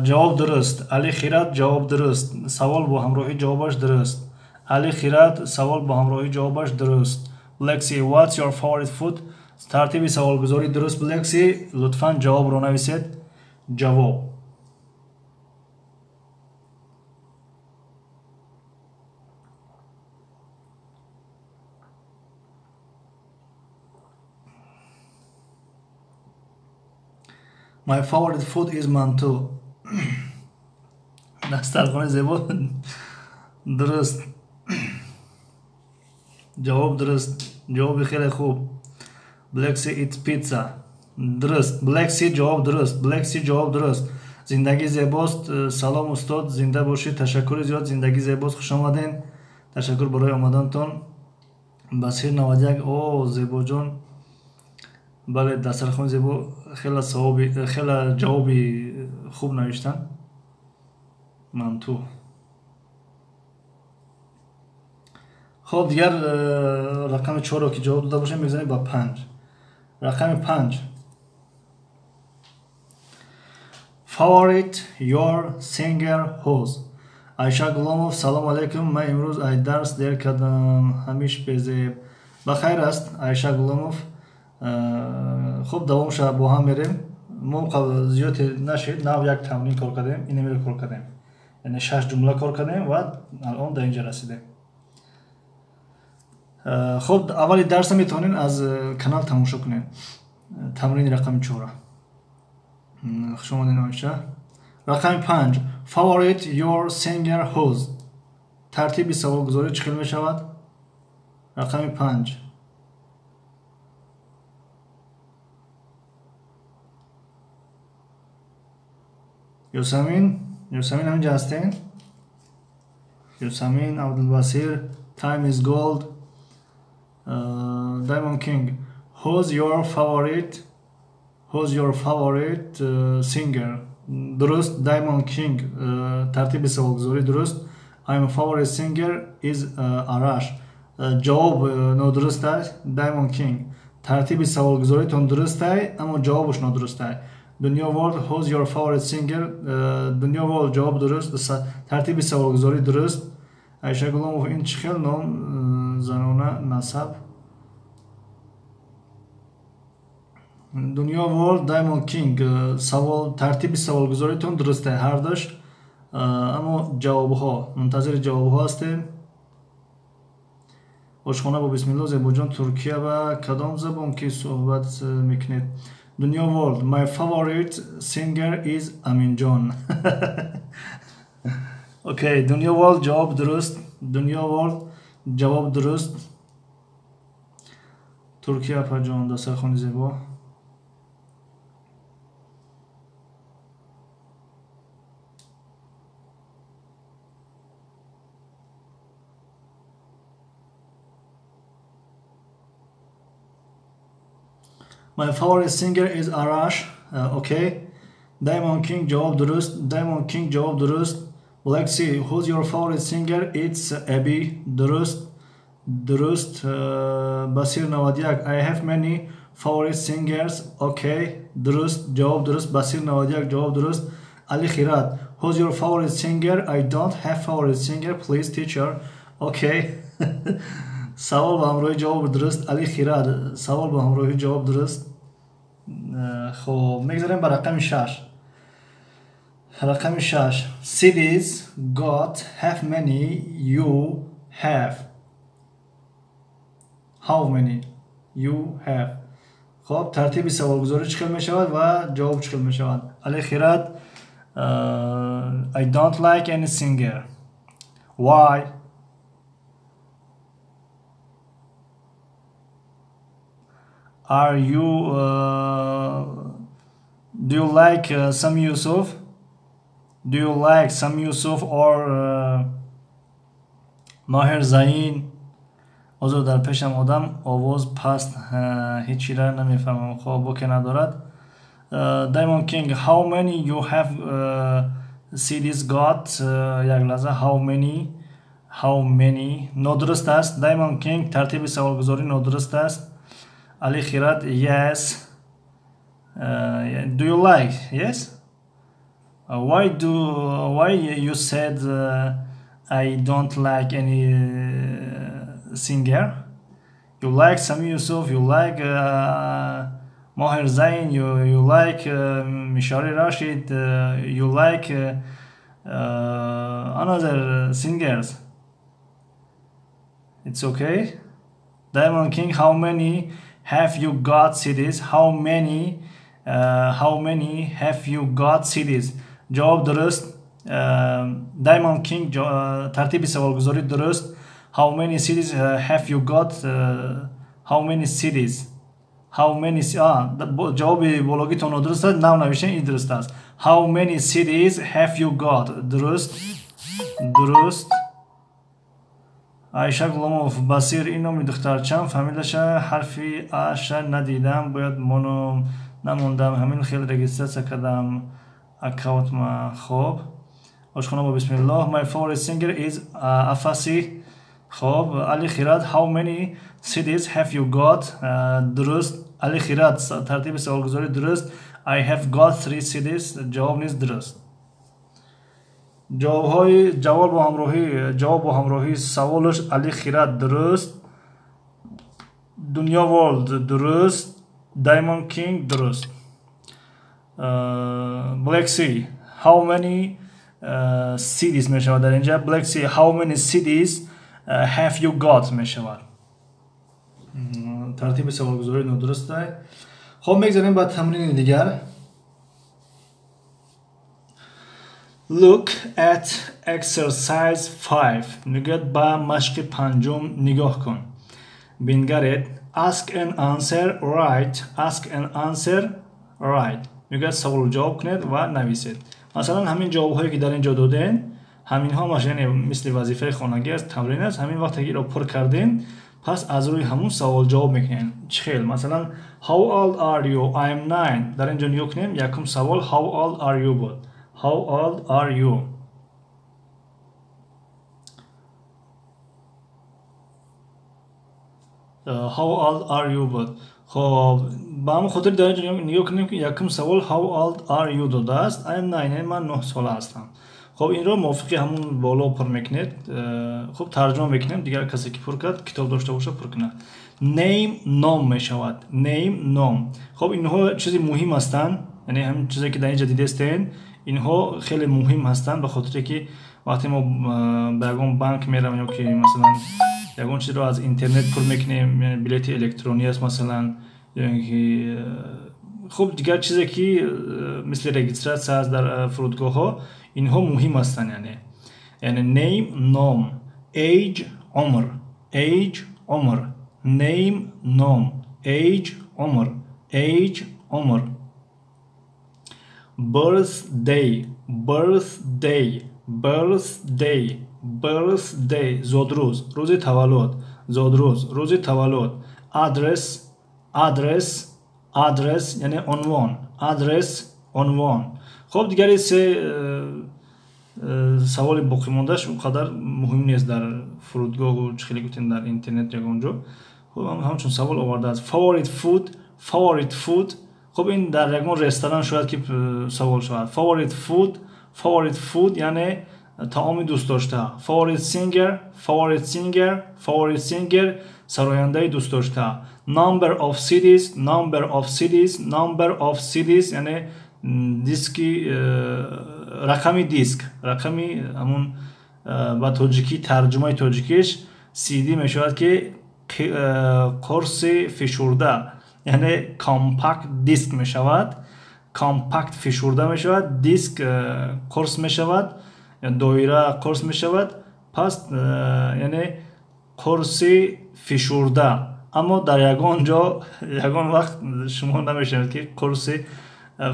Ҷавоб дуруст. Али Хират, ҷавоб дуруст. Савол бо ҳамроҳи ҷавобаш дуруст. Али Хират, савол бо ҳамроҳи ҷавобаш дуруст. Black Sea, what's your favorite food? Тартиби саволгузорӣ дуруст. Black Sea, лутфан ҷавобро нависед. Ҷавоб. My favorite food is mantu. Дастархони зебо. Дуруст. Ҷавоб дуруст. Ҷавоби хеле хуб. Black Sea, it's pizza. Дуруст. Black Sea, ҷавоб дуруст. Black Sea, ҷавоб дуруст. Зиндагӣ зебост. Салом устод, зинда бошед. Ташаккури зиёд. Зиндагӣ зебост. Хуш омадед. Ташаккур барои омадантон. Басир 91. О, Зебоҷон. Бале, дастархони зебо. Хеле савоби, хеле ҷавоби хуб навиштан. Манту. Хоб, дигар рақами 4-ро ки ҷавоб дода бошем, мегзанем ба 5. Рақами 5. Favorite your singer who's? Айша Гуломов, салом алейкум. Ман имрӯз ай дарс дер кардам. Ҳамиш безеб. Ба хайр аст, Айша Гуломов. Хуб, давом шава, бо ҳам мерем. Мо зиёд нашид, нав як тамрин кор кардем, инамеро кор кардем. Яъне 6 ҷумла кор кардем ва алон дар инҷа расидем. Хуб, аввали дарса метавонед аз канал тамошо кунед. Тамрини рақами 4. Хуш омадед, Оиша. Рақами 5. Favorite your singer who's? Тартиби саволгузорӣ чӣ хел мешавад? Рақами 5. Ёсамин, Ёсамин ҳаминҷа ҳастен? Ёсамин, Абдулбасир, Time is Gold, Diamond King. Who's your favorite? Who's your favorite singer? Дуруст, Diamond King. Тартиби саволгузорӣ дуруст. I'm favorite singer is Arash. Ҷавоб нодуруст аст. Diamond King. Тартиби саволгузоритон дуруст аст, аммо ҷавобаш нодуруст аст. Дунё World, who's your favorite singer? Дунё World, ҷавоб дуруст. Тартиби саволгузорӣ дуруст. Айша Гуломов, ин чӣ хел ном занона насаб? Дунё World, Diamond King. Савол, тартиби саволгузоритон дуруст аст ҳардуш, аммо ҷавобҳо, мунтазири ҷавобҳо ҳастем. Ошхона бо бисмилло. Зебоҷон, Туркия ба кадом забон ки суҳбат мекунед? Дунё World, my favorite singer is Аминҷон. Окей, Дунё World, ҷавоб дуруст. Дунё World, ҷавоб дуруст. Туркия апаҷон, дастархони зебо. My favorite singer is Arash. Okay. Diamond King, ҷавоб дуруст. Diamond King, ҷавоб дуруст. Black Sea, who's your favorite singer? It's Abby. Дуруст. Дуруст. Basir 91, I have many favorite singers. Okay. Дуруст. Ҷавоб дуруст. Basir 91, ҷавоб дуруст. Ali Khirat, who's your favorite singer? I don't have favorite singer. Please, teacher. Okay. Савол ба ҳамроҳи ҷавоб дуруст. Али Хират, савол ба ҳамроҳи ҷавоб дуруст. Хоб, мегзарем ба рақами 6. Рақами 6. Cities got have many you have. How many you have? Хоб, тартиби саволгузорӣ чӣ хел мешавад ва ҷавоб чӣ хел мешавад? Али Хират, I don't like any singer. Why? Are you Do you like Sami Yusuf? Do you like Sami Yusuf or Maher Zain? Ҳозир дар пешам одам овоз паст, ҳечира намефаҳмам. Хоб, боке надорад. Diamond King, how many you have CDs got? Як лаҳза, how many, how many нодуруст аст. Diamond King, тартиби саволгузорӣ нодуруст аст. Али Хират, yes. Do you like? Yes. Why you said I don't like any singer? You like Sami Yusuf, you like Maher Zain, you like Mishari Rashid, you like another singers. It's okay. Diamond King, how many have you got CDs? How many have you got CDs? Ҷавоб дуруст. Diamond King, тартиби саволгузорӣ дуруст. How many CDs have you got? How many CDs? How many, ҷавоби бологитон нодуруст аст, нав навиштен, ин дуруст аст. How many CDs have you got? Дуруст, дуруст. Айша Ғуломов, Басир, ин номи духтарчам, фамилияша ҳарфи аша надидам, бояд монум, намондам, ҳамин хел регистрация кардам аккаунтма. Хоб, ошхона бо бисмиллоҳ. My favorite singer is Afasi. Хоб, Али Хират, how many CDs have you got? Дуруст. Али Хират, тартиби саволгузорӣ дуруст. I have got three CDs. Ҷавоб низ дуруст. Ҷавобҳои ҷавоб бо ҳамроҳии саволаш: Али Хират дуруст, Дунё World дуруст, Diamond King дуруст. Black Sea, how many CDs мешавад дар инҷа. Black Sea, how many CDs have you got мешавад. Тартиби саволгузорӣ нодуруст. Хоб, мегзарем ба тамрини дигар. Look at exercise 5. Мегӯяд, ба машқи панҷум нигоҳ кун, бингаред. Ask and answer, write. Ask and answer, write. Мегӯяд, саволу ҷавоб кунед ва нависед. Масалан, ҳамин ҷавобҳое, ки дар ин ҷо додем, ҳаминҳо яъне мисли вазифаи хонагӣ аст, тамрин аст. Ҳамин вақте ки иро пур кардем, пас аз рӯи ҳамун савол ҷавоб мекунем. Чӣ хел? Масалан, how old are you? I am 9. Дар ин ҷо нигоҳ кунем, якум савол how old are you буд. How old are you? How old are you буд. Хоб, ба ҳамон хотир дар инҷо нигоҳ кунем, ки якум савол how old are you додааст. I am 9, яъне ман 9 сола ҳастам. Хоб, инро мувофиқи ҳамун боло пур мекунед. Хуб, тарҷума мекунем, дигар касе ки пур кард, китоб дошта боша, пур кунад. Name, ном мешавад. Name, ном. Хоб, инҳо чизи муҳим ҳастанд, яъне ҳамин чизе, ки дар инҷа дидестен, инҳо хеле муҳим ҳастанд, ба хотире ки вақте мо ба ягон банк меравем ё ки масалан ягон чизро аз интернет пур мекунем, билети электронӣ аст масалан, ё ин ки хуб, дигар чизе, ки мисли регистрация аст дар фурудгоҳҳо, инҳо муҳим ҳастанд. Яъне name, ном, age, умр, age, умр, name, ном, age, умр, age, умр, birthday, birthday, birthday, birthday, зодрӯз, рӯзи таваллуд, зодрӯз, рӯзи таваллуд, address, address, address, яъне унвон, address, унвон. Хоб, дигари се саволи боқимондааш он қадар муҳим нест, дар фурудгоҳу чӣ хеле гуфтем, дар интернет ягон ҷо. Хуб, ҳамчун савол овардааст. Favorite food, favorite food. Хуб, ин дар ягон ресторан шояд ки савол шавад. Favorite food, favorite food, яъне таоми дӯстдошта. Favorite singer, favorite singer, favorite singer, сарояндаи дӯстдошта. Number of CDs, number of CDs, number of CDs, яъне диски, рақами диск, рақами ҳамун, ба тоҷикӣ, тарҷумаи тоҷикиш CD мешавад, ки қурси фишурда, яъне compact disc мешавад. Compact фишурда мешавад, диск қурс мешавад, доира қурс мешавад, пас яъне қурси фишурда. Аммо дар ягон ҷо ягон вақт шумо намешавед, ки қурси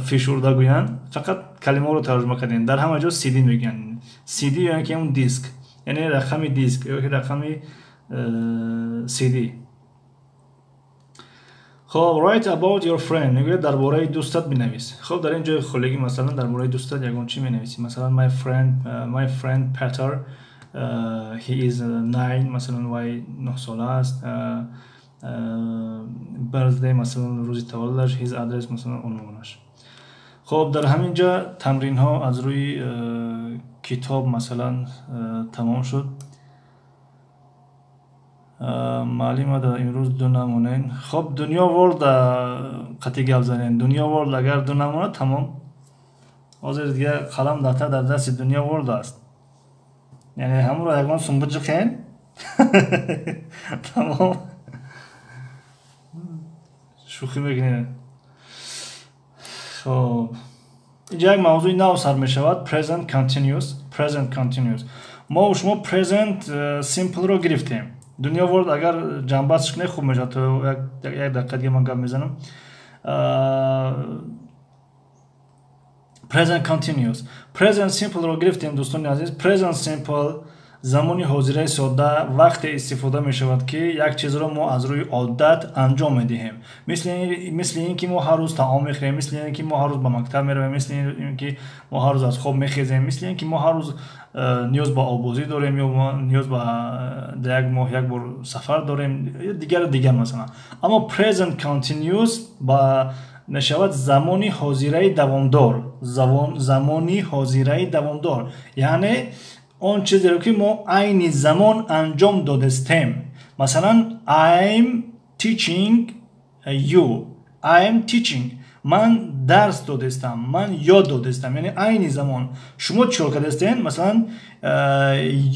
фишурда гӯянд, фақат калимаҳоро тарҷума кардем. Дар ҳама ҷо CD мегӯянд. CD ё ки ҳамун диск, яъне рақами диск ё ки рақами CD. Хоб, write about your friend мегӯяд, дар бораи дӯстат бинавис. Хоб, дар ин ҷои холигӣ масалан дар бораи дӯстат ягон чӣ менависӣ. Масалан my friend Peter, he is 9, масалан вай 9 сола аст. Birthday, масалан рӯзи таваллудаш, his address, масалан унвонаш. Хоб, дар ҳамин ҷо тамринҳо аз рӯи китоб масалан тамом шуд. Маълима, дар имрӯз ду намонен. Хоб, Дунё Ворлд қатъи гап занем. Дунё Ворлд агар ду намонад, тамом. Ҳозир дига қалам дафтар дар дасти Дунё Ворлд аст. Яъне ҳамонро ягон сум биҷиқен, тамом. Шӯхӣ мекунем. Хоб, инҷа як мавзӯи нав сар мешавад: present continuous. Present continuous. Мо шумо present simple-ро гирифтем. Дунё Ворлд агар ҷамъбастш кунед, хуб мешавад. То як дақиқа дига ман гап мезанам. Present continuous, present simple-ро гирифтем, дӯстони азиз. Present simple, замони ҳозираи содда, вақте истифода мешавад, ки як чизро мо аз рӯи одат анҷом медиҳем, мисли ин ки мо ҳар рӯз таом мехӯрем, мисли ин ки мо ҳар рӯз ба мактаб меравем, мисли ин ки мо ҳар рӯз аз хоб мехезем, мисли ин ки мо ҳар рӯз ниёз ба оббозӣ дорем ё ниёз ба дар як моҳ як бор сафар дорем, дигару дигар масалан. Аммо present continuous ба мешавад замони ҳозираи давомдор. Замони ҳозираи давомдор, яъне он чизеро, ки мо айни замон анҷом додастем. Масалан, I'm teaching you, I'm teaching, ман дарс додастам, ман ёд додастам, яъне айни замон. Шумо чӣ кор кардастен? Масалан,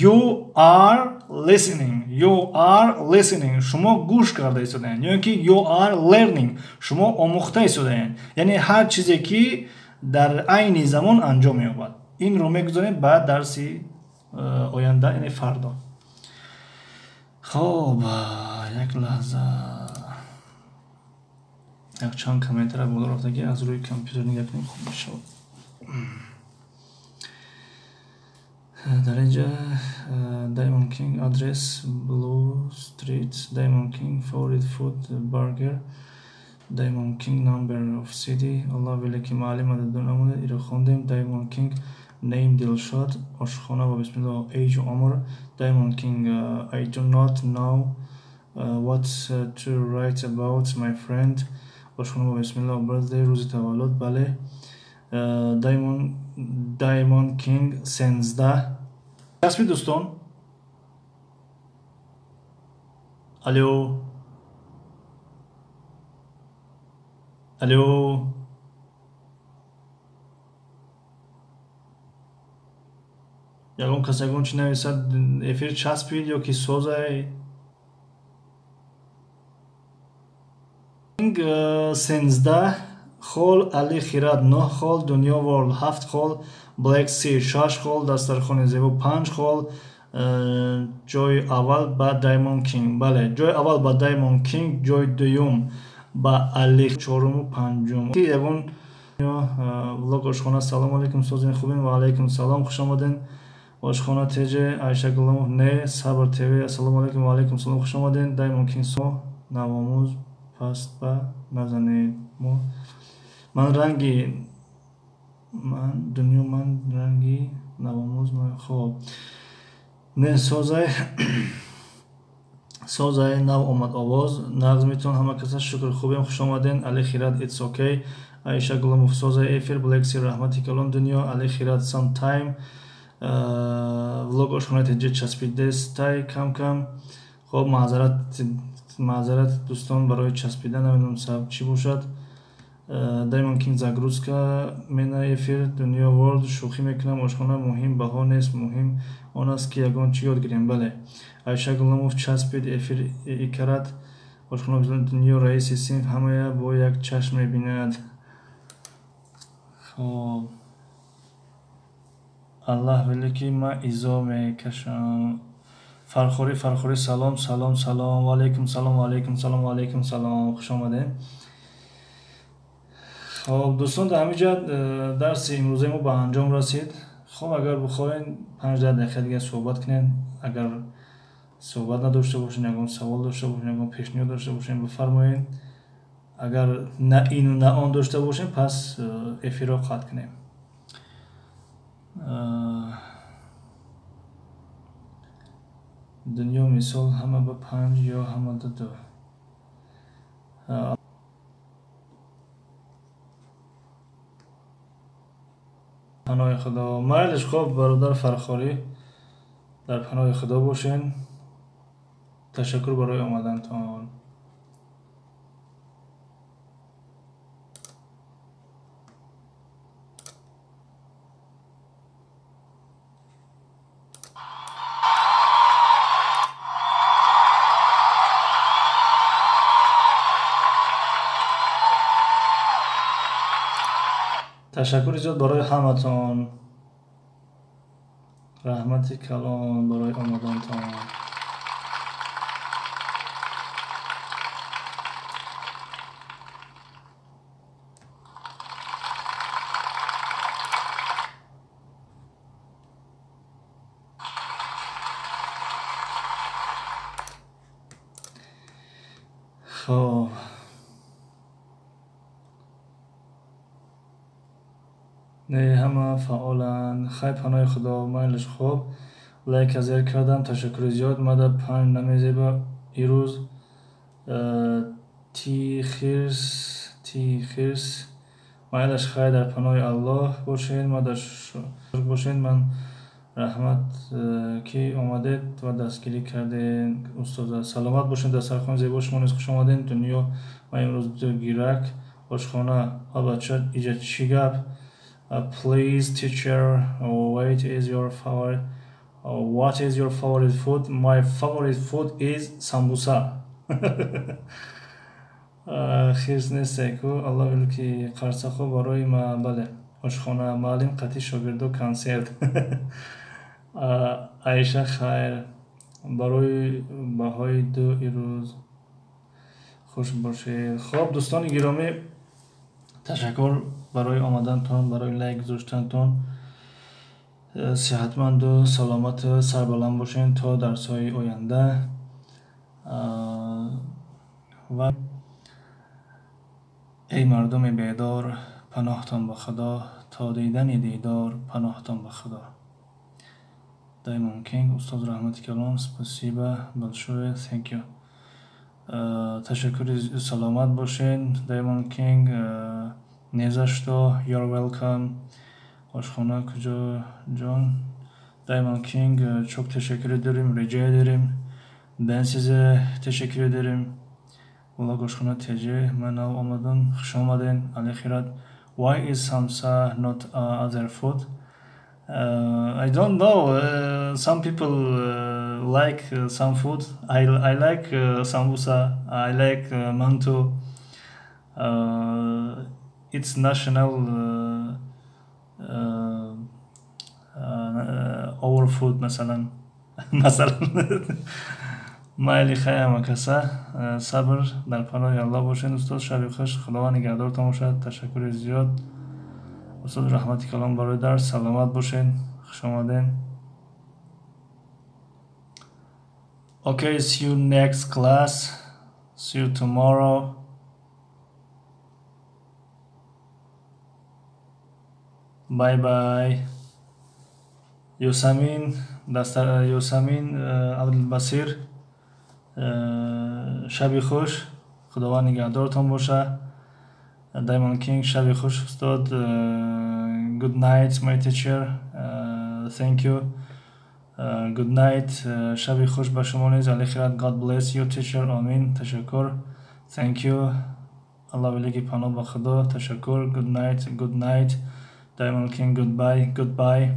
you are listening, you are listening, шумо гӯш карда истодаед, ё ки you are learning, шумо омӯхта истодаед. Яъне ҳар чизе, ки дар айни замон анҷом меёбад. Инро мегузорем ба дарси оянда, яъне фардо. Хоб, як лаҳза, якчанд комментара боло рафтагӣ, аз рӯи компютер нигоҳ кунем, хуб мешавад. Дар инҷа Diamond King address Blue Street, Diamond King favorite food burger, Diamond King number of CD. Аллоҳ велики, маълима ду намонед, иро хондем. Diamond King name Dilshod, ошхона ва бисмиллоҳ, age, умр. Diamond King, I do not know what to write about my friend. Ошхона ва бисмиллоҳ, birthday, рӯзи таваллуд, бале. Diamond King 13 касби. Дӯстон, алё, алё. Ягон кас ягон чӣ нависад. Эфир часпид ё ки созай? 13 хол, Али Хират 9 хол, Дунё Ворлд 7 хол, Black Sea 6 хол, Дастархони зебо 5 хол. Ҷои аввал ба Diamond King. Бале, ҷои аввал ба Diamond King, ҷои дуюм ба Али, чоруму панҷум ягон влог. Ошхона, салому алейкум, созин, хубем? Ва алейкум салом, хуш омаден. Ошхона теже, Айша Гуломов, не, Сабр ТВ, ассалому алейкум, ва алейкум салом, хуш омаден. Diamond King со навомӯз паст ба назанед. Мо ман ранги ман дунё, ман ранги навомӯз. Хоб, не, созай, созай, нав омад овоз, нағз метавон, ҳама каса шукр, хубем, хуш омаден. Али Хират, it's okay. Айша Гуломов, созай эфир. Black Sea, раҳмати калон. Дунё, Али Хират, some time. Влог ошхонаи теҷа часпидестай кам кам. Хоб, маъзарат, маъзарат, дӯстон, барои часпидан, намедонам сабаб чӣ бошад. Diamond King, загрузка мена эфир. Дунё Ворлд, шӯхӣ мекунам. Ошхона, муҳим баҳо нест, муҳим он аст, ки ягон чӣ ёд гирем. Бале. Айша Гуломов, часпид эфир икарат. Ошхона, Дунё, раиси синф ҳамая бо як чашм мебинад. Хоб, аллаҳ велики, ман изо мекашам. Фархорӣ, Фархорӣ, салом, салом, салом, ва алейкум салом, ва алейкум салом, ва алейкум салом, хуш омадем. Хоб дӯстон, дар ҳамин ҷа дарси имрӯзаи мо ба анҷом расид. Хоб, агар бихоҳед 5-10 дақиқа дига суҳбат кунем, агар суҳбат надошта бошед, ягон савол дошта бошед, ягон пешниҳод дошта бошед, бифармоед. Агар на ину на он дошта бошем, пас эфирро қатъ кунем. Дунё мисол ҳама ба 5 ё ҳама ба 2. Паноҳи Худо. Майлиш, хоб бародар Фархорӣ, дар паноҳи Худо бошен. Ташаккур барои омадантон. Ташаккури зиёд барои ҳаматон. Раҳмати калон барои омадантон. Хоб, не, ҳама фаъоланд. Хай, паноҳи Худо. Майлиш, хоб, лайка зер кардам, ташаккури зиёд. Мада 5 намезеба ирӯз. Тихирс, тихирс. Майлаш, хай, дар паноҳи Аллоҳ бошед. Мада бошед. Ман раҳмат, ки омадед ва дастгирӣ кардед, устоза. Саломат бошед. Дастархони зебо, шумо низ хуш омадед. Дунё, ман имрӯз 2 гирак. Ошхона, бача, иҷа чӣ гап? Please, teacher, what is your favorite? What is your favorite food? My favorite food is sambusa. Хирс нестеку, Аллоҳ вилки қарсахо барои ма. Бале, ошхона, маълим қатъи шогирдо консерт. Аиша, хайр, барои баҳои 2 ирӯз. Хуш бошед. Хоб дӯстони гиромӣ, ташаккур барои омадантон, барои лайк гузоштантон. Сиҳатманду саломату сарбаланд бошед то дарсҳои оянда. Ва эй мардуми бедор, паноҳтон ба Худо, то дидани дидор, паноҳтон ба Худо. Даймон Кинг, устоз, раҳмати калон, спасибо большое, thank you. Ташаккури, саломат бошед. Даймон Кинг, не за что, you're welcome. Ошхона куҷо ҷон? Даймон Кинг, çok teşekkür ederim, rica ederim. Ben size teşekkür ederim. Влог ошхона ТЖ, ман нав омадам, хуш омаден. Алихират, why is samsa not other food? I don't know. Some people like some food. I like sambusa. I like mantu. It's national our food, مثلا. مثلا. майли, хай, ҳама каса сабр, дар паноҳи Аллоҳ бошед. Устод, шаби хуш, Худованд нигаҳдортон бошад. Ташаккури зиёд, устод, раҳмати калон барои дарс. Саломат бошед, хуш омаден. Okay, see you next class. See you tomorrow. Bye bye. Юсамин, дастар Юсамин, Абдулбасир, шаби хуш, Худованд нигаҳдортон боша. Даймон Кинг, шаби хуш, устод. Good night, my teacher. Thank you. Good night. Шаби хуш ба шумо низ. Алихират, God bless you, teacher. Омин. Ташаккур. Thank you. Аллоҳ велики, паноҳ ба Худо. Ташаккур. Good night. Good night. Diamond King, goodbye. Goodbye.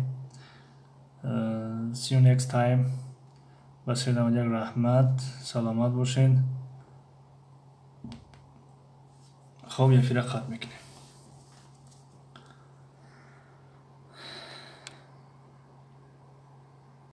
See you next time. Басир 91, раҳмат, саломат бошед. Хоб, эфира қатъ мекунем.